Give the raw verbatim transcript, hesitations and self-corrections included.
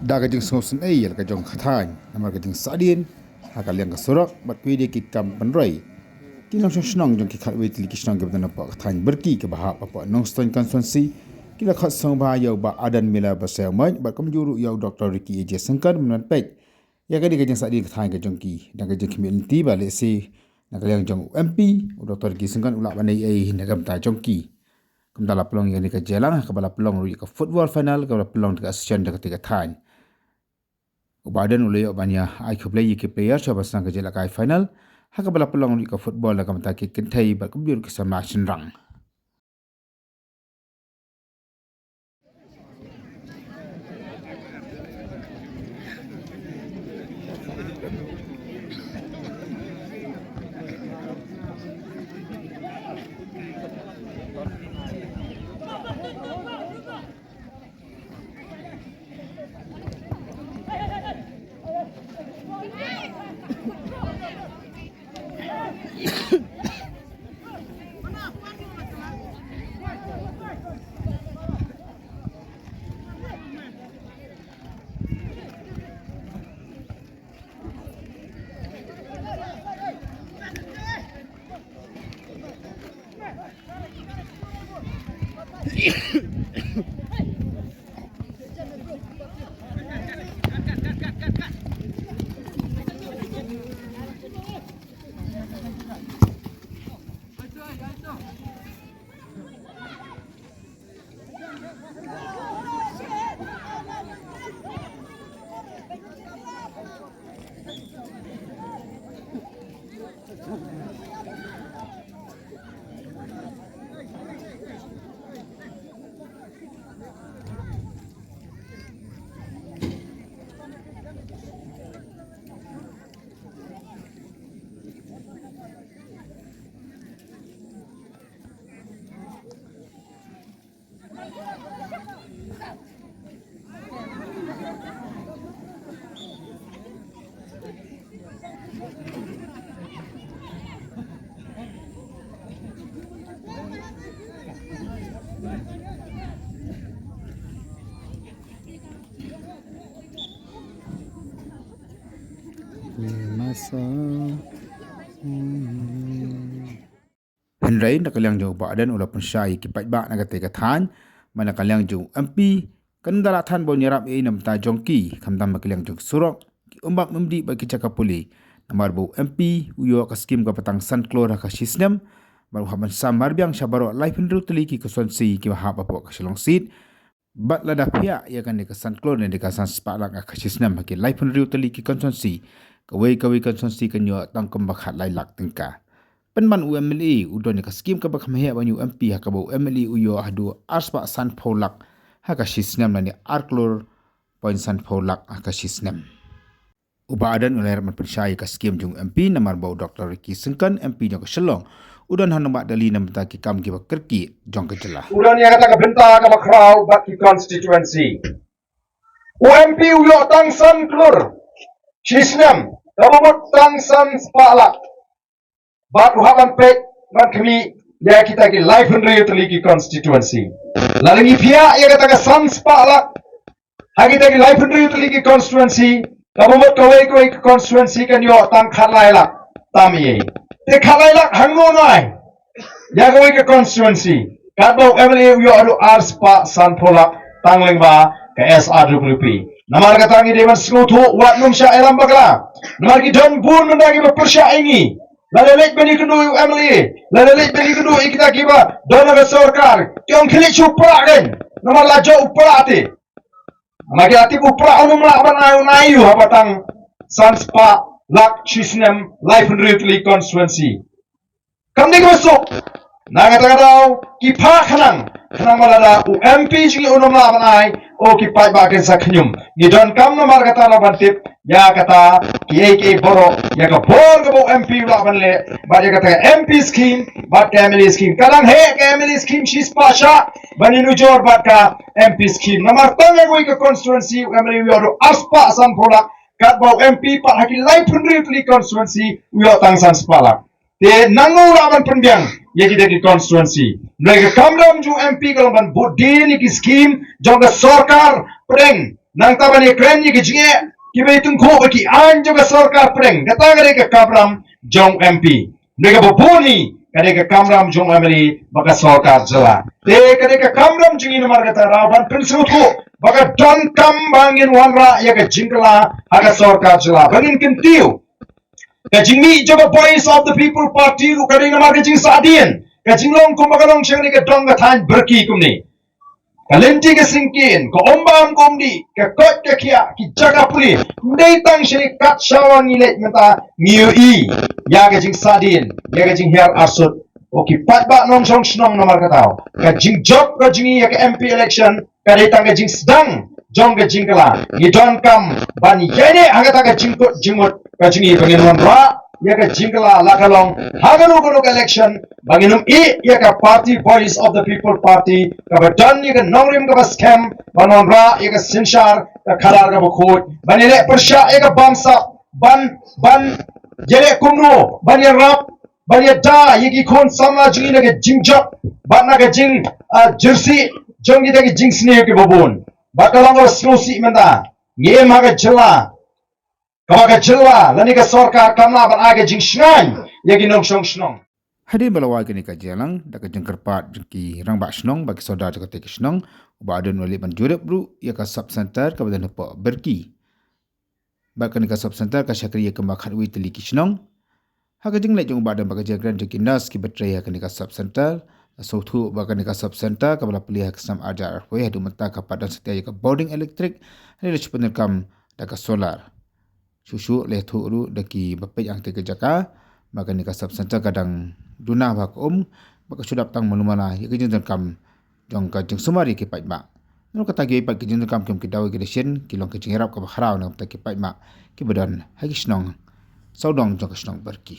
Da ka jingsngewsynei ïa la ka jong ka thaiñ namar ka jingsahdien ha ka liang ka surok bad kiwei de ki kam pynroi. Ki nongshong shnong jong ki khatwei tylli ki shnong kiba don hapoh ka thaiñ Byrki kaba hap hapoh Nongstoiñ constituency ki la khot sngewbha ïa u Bah Ardent Miller Basaiawmoit bad kumjuh ruh ïa u Doctor Ricky A J Syngkon ban wan peit ïa kane ka jingsahdien ka thaiñ ka jong ki. Da ka jingkhmih lynti ba lehse na ka liang jong u M P u Doctor Ricky Syngkon u lah ban ai ei na ka bynta jong ki. Kumta la pynlong ïa kane ka jingïalang ha kaba la pynlong ruh ïa ka football final kaba la pynlong da ka association jong katei ka thaiñ. U Bah Ardent u la ïoh ban ïa ai khublei ïa ki player sha ba sdang ka jingïalehkai final ha kaba la pynlong ruh ïa ka football na ka bynta ki kynthei bad kumjuh ruh ki samla shynrang. Hynrei na ka liang jong u Bah Ardent u la pynshai ïa ki paidbah na katei ka thaiñ ba na ka liang jong u M P kan ym da lah than ban ïarap ei ei na bynta jong ki, khamtam na ka liang jong ki surok, ki umbam umdih bad ki jaka pule. Namar ba u M P u ïoh ka skim kaba tang san klur ha ka shisnem bad u hap ban sam marbiang sha baroh laiphew hynriew tylli ki constituency kiba hap hapoh ka Shillong seat. Bad lada phiah ïa kane ka san klur ne ka san spah lak ha ka shisnem ha ki laiphew hynriew tylli ki constituency, kawei kawei constituency kan ïoh tang kumba khatlai lak tyngka. Pynban u M L A u don ïa ka skim kaba kham heh ban ïa u M P ha kaba u M L A u ïoh haduh ar spah sanphew lak ha ka shisnem lane ar klur point sanphew lak ha ka shisnem. U Bah Ardent u la ïarap ban pynshai ïa ka skim jong u M P namar ba u Doctor Ricky Syngkon, M P jong ka Shillong, u don ha nongbah Delhi na bynta ki kam kiba kyrkieh jong ka jylla. U don ïa kata ka bynta kaba khraw bad ki constituency. U M P u ïoh tang san klur shisnem, kaba mut tang san spah lak. Bad u hap ban peit ban khmih ïa kita ki laiphew hynriew tylli ki constituency. Lada ngi phiah ïa kata ka san spah lak ha kita ki laiphew hynriew tylli ki constituency, kaba mut kawei kawei ka constituency kan ïoh tang khatlai lak tam ei ei. Te khatlai lak hangne ïa kawei ka constituency, katba u M L A u ïoh haduh ar spah sanphew lak tang lyngba ka S R W P. Namar kata ngi dei ban sngewthuh wat nym shah ïalam bakla. Namar ki don bun mynta kiba pyrshah ïa ngi. Lada leit ban ïakynduh ïa u M L A, lada leit ban ïakynduh ïa kita kiba don ha ka sorkar, ki ong khie leit sha u Prah kein. Namar la jop u Prah te. Namar ki la tip u Prah un ym lah ban ai, un ai ïa u haba tang san spah lak shisnem, laiphew hynriew tylli constituency. Kam dei kaba suk. Na kata ka daw ki phah khnang, khnang ba lada u M P jong ngi un ym lah ban ai, o ki paidbah kin sa khñium. Ngi donkam namar kata na ban tip ïa kata kiei kiei baroh, ïa ka bor kaba u M P u lah ban leh bad ïa kata ka M P scheme bad ka M L A scheme. Ka dang heh ka M L A scheme shispah shah ban ïanujor bad ka M P scheme. Namar tang ïa kawei ka constituency u M L A u ïoh haduh ar spah sanphew lak, katba u M P pat ha ki laiphew hynriew tylli constituency u ïoh tang san spah lak. Te nangno u lah ban pynbiang ïa kita ki constituency? Hynrei ka kamram jong u M P ka long ban bud dien ïa ki scheme jong ka sorkar pdeng Nangta ban ïakren ïa ka jingeh kiba ïatyngkhuh bad ki aiñ jong ka sorkar pdeng, kata ka dei ka kamram jong M P. Bad kaba bun hi ka dei ka kamram jong M L A bad ka sorkar jylla. Te ka dei ka kamram jong ngi namar kata ruh ban pynsngewthuh ba ka donkam ba ngin wanrah ïa ka jingkylla ha ka sorkar jylla, ba ngin kyntiew ka jingmih jong ka Voice of the People Party ruh ka dei namar ka jingsahdien, ka jinglong kumba ka long sha kane ka dong ka thaiñ Barki kumne. Ka lynti ka syngkien, ka um bam ka um dih, ka koit ka khiah, ki jaka pule, ym dei tang sha kane kat sha ba ngi leit mynta, ngi ïohi ïa ka jingsahdien, ïa ka jinghiar arsut. O ki paidbah nongshong shnong, namar kata ka jingjop ka jong ngi ïa ka M P election ka dei tang ka jingsdang jong ka jingkylla. Ngi donkam ban ïaineh ha kata ka jingkut jingmut ka jong ngi ba ngin wanrah ïa ka jingkylla la ka long ha kano kano ka election, ba ngin ym ïeh ïa ka party, Voice of the People Party, kaba don ïa ka nongrim kaba skhem ban wanrah ïa ka synshar ka khadar kaba khuid, ban ïaleh pyrshah ïa ka bamsap, ban, ban ïaleh kumno ban ïarap, ban ïada ïa ki khun samla jong ngi na ka jingjop bad na ka jing, ah, jyrsieh jong kita ki jingsniew kiba bun. Bad ka long kaba sngewsih mynta ngi im ha ka jylla kaba ka jylla lane ka sorkar kam lah ban ai ka jingshngaiñ ïa ki nongshong shnong. Hadien ba la wai kane ka jingïalang da ka jingkyrpad jong ki rangbah shnong bad ki sordar jong kata ka shnong, u Bah Ardent u la leit ban jurip ruh ïa ka sub center kaba don hapoh Barki. Bad kane ka sub center ka shakri ïa kumba khatwei tylli ki shnong. Ha ka jingleit jong u Bah Ardent bad ka jingkren jong ki nurse kiba trei ha kane ka sub center, la sngewthuh ba kane ka sub center kaba la plie ha ka snem arhajar arphew haduh mynta ka pat don satia ïa ka bording elektrik, hadien la shu pyndonkam da ka solar. Shuh shuh la ïathuh ruh da kiba peit ha kata ka jaka ba kane ka sub center ka dang duna bha ka um, ba ka shu dap tang malu mala ïa ka jingdonkam jong ka jingsumar ïa ki paidbah. Naduh kata kiwei pat ki jingdonkam kim ki daw ïa ki dashin ki long ka jingïarap kaba khraw na ka bynta ki paidbah kiba don ha ki shnong sawdong jong ka shnong Barki.